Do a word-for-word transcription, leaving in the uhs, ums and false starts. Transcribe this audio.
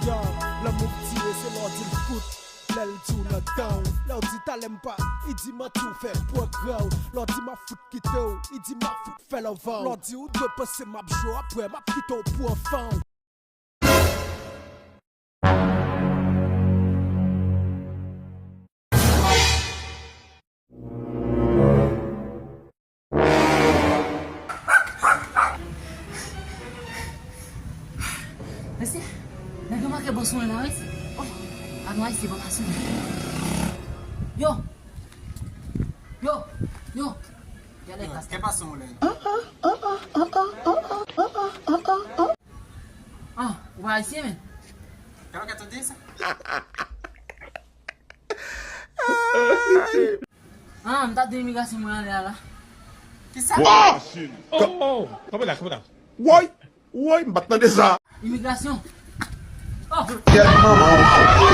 Yo, lanmou k tire, se lè w di l fout. Lè l di w nan dan w. Lè w di talè m pa, li di manti w fè pwogrè w. Lè w di m ap fout kite w, li di m ap fout fè love w. Lè w di ou dwe panse m ap jwe w, apre m ap kite w pou anfan w. Mesye, nèg yo manke bò sou mwen la, wi. Oh, anwa isi, bò pa sou mwen. Yo! Yo! Yo! Gade klas. Kè pa sou mwen la. Ah, ou pa ayisyen, men? Gade kè tande sa. Ah, m t ap di imigrasyon mwen anlè a la. Kisa? Wa! Oh, oh, oh. Kanpe la, kanpe la. Woy! Woy, m pa t tande sa. Imigrasyon. Oh! Kèt manman w.